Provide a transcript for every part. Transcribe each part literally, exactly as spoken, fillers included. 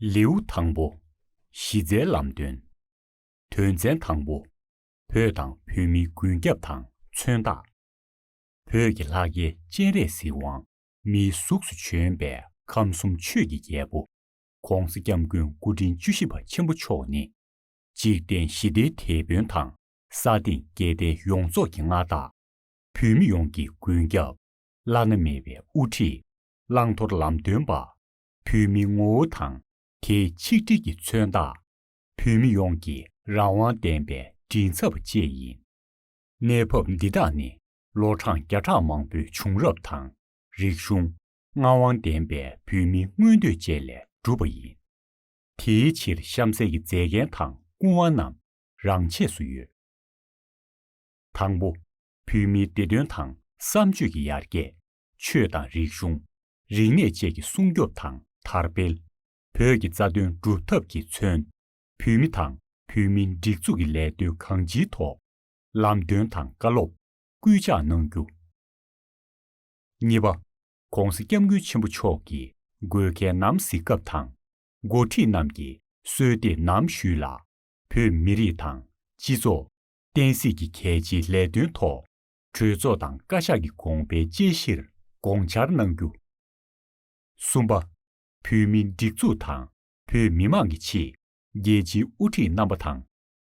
ལེའུ་དང་པོ། གཞི་རྩའི་ལམ་སྟོན། དོན་ཚན་དང་པོ། བོད་དང་བོད་མིའི་མགོན་སྐྱབས་དང་མཚོན་རྟགས། བོད་ཀྱི་ལྷ་སྐལ་སྤྱན་རས་གཟིགས་དབང་མིའི་གཟུགས་སུ་བྱོན་པའི་ཁམས་གསུམ་ཆོས་ཀྱི་རྒྱལ་པོ་༸གོང་ས་༸སྐྱབས་མགོན་སྐུ་ཕྲེང་བཅུ་བཞི་པ་ཆེན་པོ་མཆོག་ནི། འཇིག་རྟེན་ཞི་བདེའི་དེད་དཔོན་དང་ས་སྟེང་རྒྱལ་བསྟན་ཡོངས་རྫོགས་ཀྱི་མངའ་བདག་བོད་མི་ཡོངས་ཀྱི་མགོན་སྐྱབས། བླ་ན་མེད་པའི་དབུ་ཁྲིད། བླང་དོར་ལམ་སྟོན་པ། བོད་མིའི་ངོ་བོ་དང་དེའི་ཆིག་སྒྲིལ་གྱི་མཚོན་རྟགས། བོད་མི་ཡོངས་ཀྱི་རང་དབང་ལྡན་པའི་མགྲིན་ཚབ་པ་བཅས་ཡིན། གནས་བབ་འདི་དག་ནི་ལོ་གྲངས་བརྒྱ་ཕྲག་མང་པོའི་བྱུང་རབས་དང་། རིག་གཞུང་། མངའ་དབང་ལྡན་པའི་བོད་མིའི་མངོན་འདོད་བཅས་ལས་གྲུབ་པ་ཡིན། དེའི་ཕྱིར་གཤམ་གསལ་གྱི་མཛེས་རྒྱན་དང་སྐུ་དབང་རྣམས་རང་ཆས་སུ་ཡོད། དང་པོ། བོད་མིའི་བདེ་དོན་དང་བསམ་སྤྱོད་ཀྱི་ཡར་རྒྱས། ཆོས་དང་རིག་གཞུང་། རིག་གནས་བཅས་ཀྱི་སྲུང་སྐྱོབ་དང་དར་སྤེལ། བོད་ཀྱི་རྩ་དོན་སྒྲུབ་ཐབས་ཀྱི་མཚོན། བོད་མི་དང་བོད་མིའི་སྒྲིག་འཛུགས་ཀྱི་ལས་དོན་གང་ཅིའི་ཐོག་ལམ་སྟོན་དང་བཀའ་སློབ། སྐུལ་ལྕག་གནང་རྒྱུ། གཉིས་པ། ༸གོང་ས་༸སྐྱབས་མགོན་ཆེན་པོ་མཆོག་གིས་དགོས་གལ་ནམ་གཟིགས་སྐབས་དང་། འགོ་ཁྲིད་རྣམས་ཀྱིས་གསོལ་འདེབས་ནམ་ཞུས་ལ། བོད་མི་རིགས་དང་སྤྱི་ཚོགས། བསྟན་སྲིད་ཀྱི་གལ་ཆེའི་ལས་དོན་ཐོག་གྲོས་ཚོགས་དང་བཀའ་ཤག་གི་དགོངས་པའི་དཔྱད་གཞིར་དགོངས་འཆར་གནང་རྒྱུ། གསུམ་པ། བོད་མིའི་སྒྲིག་འཛུགས་དང་བོད་མི་མང་གི་ཆེད་རྒྱལ་སྤྱིའི་དབུ་ཁྲིད་རྣམ་པ་དང་།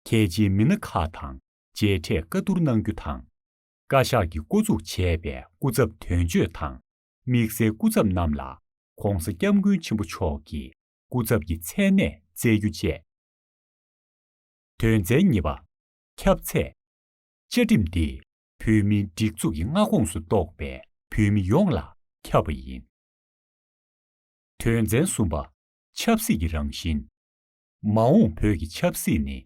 གལ་ཆེའི་མི་སྣ་ཁག་དང་མཇལ་འཕྲད་བཀའ་བསྡུར་གནང་རྒྱུ་དང་། བཀའ་ཤག་གིས་བསྐོ་འཛུགས་བྱས་པའི་སྐུ་ཚབ་དོན་གཅོད་དང་། དམིགས་བསལ་སྐུ་ཚབ་རྣམས་ལ་༸གོང་ས་༸སྐྱབས་མགོན་ཆེན་པོ་མཆོག་གི་སྐུ་ཚབ་ཀྱི་མཚན་གནས་བསྩལ་རྒྱུ་བཅས། དོན་ཚན་གཉིས་པ། ཁྱབ་ཚད། བཅའ་ཁྲིམས་འདི་བོད་མིའི་སྒྲིག་འཛུགས་ཀྱི་མངའ་ཁོངས་སུ་གཏོགས་པའི་བོད་མི་ཡོངས་ལ་ཁྱབ་པ་ཡིན། དོན་ཚན་གསུམ་པ། ཆབ་སྲིད་ཀྱི་རང་བཞིན། མ་འོངས་བོད་ཀྱི་ཆབ་སྲིད་ནི་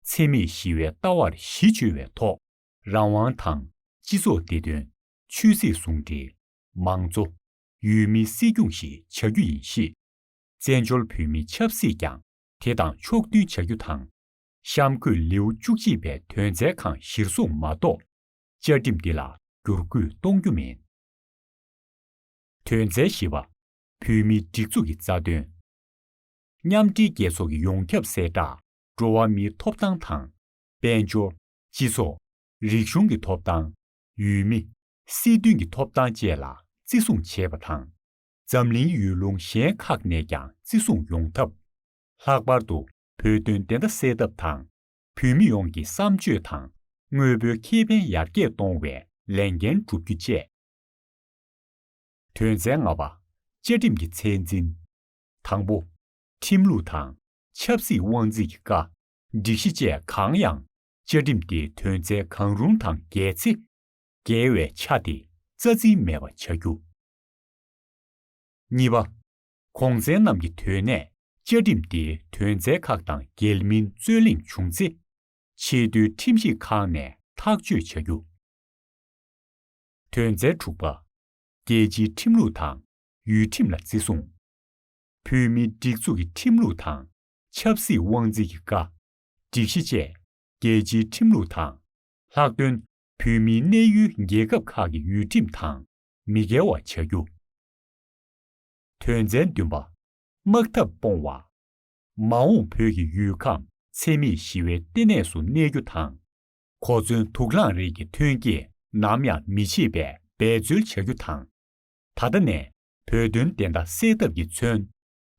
འཚེ་མེད་ཞི་བའི་ལྟ་བར་གཞི་བཅོལ་བའི་ཐོག་རང་དབང་དང་སྤྱི་ཚོགས་བདེ་དོན། ཆོས་སྲིད་ཟུང་འབྲེལ། མང་གཙོ། ཡུལ་མིའི་སྲིད་སྐྱོང་ཞིག་བྱ་རྒྱུ་ཡིན་གཤིས། བཙན་བྱོལ་བོད་མིའི་ཆབ་སྲིད་ཀྱང་དེ་དང་ཕྱོགས་མཐུན་བྱ་རྒྱུ་དང་། གཤམ་འཁོད་ལེའུ་བཅུ་གཅིག་པའི་དོན་ཚན་གང་གཞིར་བཟུང་མ་གཏོགས། བཅའ་ཁྲིམས་འདི་ལ་བསྒྱུར་བཀོད་གཏོང་རྒྱུ་མིན། དོན་ཚན་བཞི་པ། བོད་མིའི་སྒྲིག་འཛུགས་ཀྱི་རྩ་དོན། མཉམ་འབྲེལ་རྒྱལ་ཚོགས་ཀྱི་ཡོངས་ཁྱབ་གསལ་བསྒྲགས། འགྲོ་བ་མིའི་ཐོབ་ཐང་དང་། དཔལ་འབྱོར། སྤྱི་ཚོགས། རིག་གཞུང་གི་ཐོབ་ཐང་། ཡུལ་མི། སྲིད་དོན་གྱི་ཐོབ་ཐང་བཅས་ལ་བརྩི་སྲུང་བྱེད་པ་དང་། འཛམ་གླིང་ཡུལ་ལུང་གཞན་ཁག་ནས་ཀྱང་བརྩི་སྲུང་ཡོང་ཐབས། ལྷག་པར་དུ་བོད་དོན་བདེན་མཐའ་གསལ་ཐབས་དང་། བོད་མི་ཡོངས་ཀྱི་བསམ་སྤྱོད་དང་དངོས་པོའི་ཁེ་ཕན་ཡར་རྒྱས་གཏོང་བའི་ལས་འགན་བསྒྲུབ་རྒྱུ་བཅས། དོན་ཚན་ལྔ་པ། བཅའ་ཁྲིམས་ཀྱི་ཚད་འཛིན། དང་པོ། ཁྲིམས་ལུགས་དང་ཆབ་སྲིད་དབང་འཛིན་གྱི་བཀའ། སྒྲིག་གཞི་བཅས་གང་ཡང་བཅའ་ཁྲིམས་དེའི་དོན་ཚན་གང་རུང་དང་འགལ་ཚེ། འགལ་བའི་ཆ་དེ་རྩ་འཛིན་མེད་པ་བྱ་རྒྱུ། གཉིས་པ། གོང་ཚན་རྣམས་ཀྱི་དོན་གནད་བཅའ་ཁྲིམས་དེའི་དོན་ཚན་ཁག་དང་འགལ་མིན་རྩོད་གླེང་བྱུང་ཚེ། ཆེས་མཐོའི་ཁྲིམས་ཞིབ་ཁང་ནས་ཐག་གཅོད་བྱ་རྒྱུ། དོན་ཚན་དྲུག་པ། རྒྱལ་སྤྱིའི་ཁྲིམས་ལུགས་དང་ཡུལ་ཁྲིམས་ལ་བརྩི་སྲུང་། བོད་མིའི་སྒྲིག་འཛུགས་ཀྱི་ཁྲིམས་ལུགས་དང་། ཆབ་སྲིད་དབང་འཛིན་གྱི་བཀའ། སྒྲིག་གཞི་བཅས་རྒྱལ་སྤྱིའི་ཁྲིམས་ལུགས་དང་། ལྷག་དོན་བོད་མིའི་གནས་ཡུལ་རྒྱལ་ཁབ་ཁག་གི་ཡུལ་ཁྲིམས་དང་མི་འགལ་བ་བྱ་རྒྱུ། དོན་ཚན་བདུན་པ། དམག་འཐབ་སྤོང་བ། མ་འོངས་བོད་ཀྱི་ཡུལ་ཁམས་འཚེ་མེད་ཞི་བའི་ལྟེ་གནས་སུ་གནས་རྒྱུ་དང་། གོ་མཚོན་དུག་རླངས་རིགས་ཀྱི་ཐོན་སྐྱེད་ནམ་ཡང་མི་མཆེད་པའི་འབད་རྩོལ་བྱ་རྒྱུ་དང་། ད་ལྟ་ནས་བོད་དོན་བདེན་མཐའ་གསལ་ཐབས་ཀྱི་མཚོན།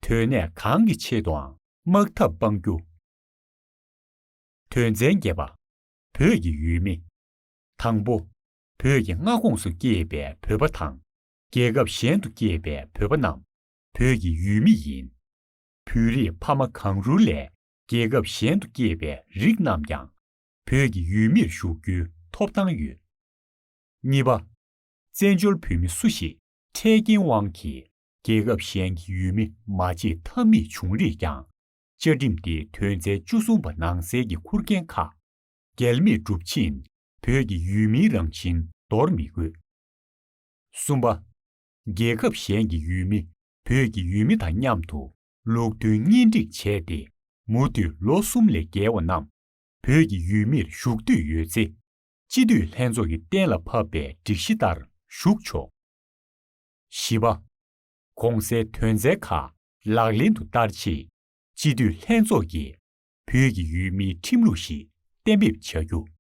དོན་གནད་གང་གི་ཆེད་དུའང་དམག་འཐབ་སྤང་རྒྱུ། དོན་ཚན་བརྒྱད་པ། བོད་ཀྱི་ཡུལ་མི། དང་པོ། བོད་ཀྱི་མངའ་ཁོངས་སུ་སྐྱེས་པའི་བོད་པ་དང་། རྒྱལ་ཁབ་གཞན་དུ་སྐྱེས་པའི་བོད་པ་རྣམས་བོད་ཀྱི་ཡུལ་མི་ཡིན། བོད་རིགས་ཕ་མ་གང་རུང་ལས་རྒྱལ་ཁབ་གཞན་དུ་སྐྱེས་པའི་རིགས་རྣམས་ཀྱང་བོད་ཀྱི་ཡུལ་མིར་ཞུགས་རྒྱུའི་ཐོབ་ཐང་ཡོད། གཉིས་པ། བཙན་བྱོལ་བོད་མི་སུ་ཞིག་འཕྲལ་རྐྱེན་དབང་གིས་རྒྱལ་ཁབ་གཞན་གྱི་ཡུལ་མི་མ་བྱེད་ཐབས་མེད་བྱུང་རིགས་ཀྱང་། བཅའ་ཁྲིམས་དེའི་དོན་ཚན་བཅུ་གསུམ་པ་ནང་གསལ་གྱི་ཁུར་འགན་ཁག་འགལ་མེད་སྒྲུབ་ཕྱིན། བོད་ཀྱི་ཡུལ་མིའི་རང་བཞིན་འདོར་མི་དགོས། གསུམ་པ། རྒྱལ་ཁབ་གཞན་གྱི་ཡུལ་མི་བོད་ཀྱི་ཡུལ་མི་དང་མཉམ་དུ་ལུགས་མཐུན་གཉེན་སྒྲིག་བྱས་ཏེ། མུ་མཐུད་ལོ་གསུམ་ལས་བརྒལ་བ་རྣམས་བོད་ཀྱི་ཡུལ་མིར་ཞུགས་འདོད་ཡོད་ཚེ། སྤྱི་འཐུས་ལྷན་ཚོགས་ཀྱིས་གཏན་ལ་ཕབ་པའི་སྒྲིག་གཞི་ལྟར་ཞུགས་ཆོག། བཞི་པ། གོང་གསལ་དོན་ཚན་ཁག་ལག་ལེན་དུ་བསྟར་ཆེད། སྤྱི་འཐུས་ལྷན་ཚོགས་ཀྱིས་བོད་ཀྱི་ཡུལ་མིའི་ཁྲིམས་ལུགས་ཤིག་གཏན་འབེབས་བྱ་རྒྱུ།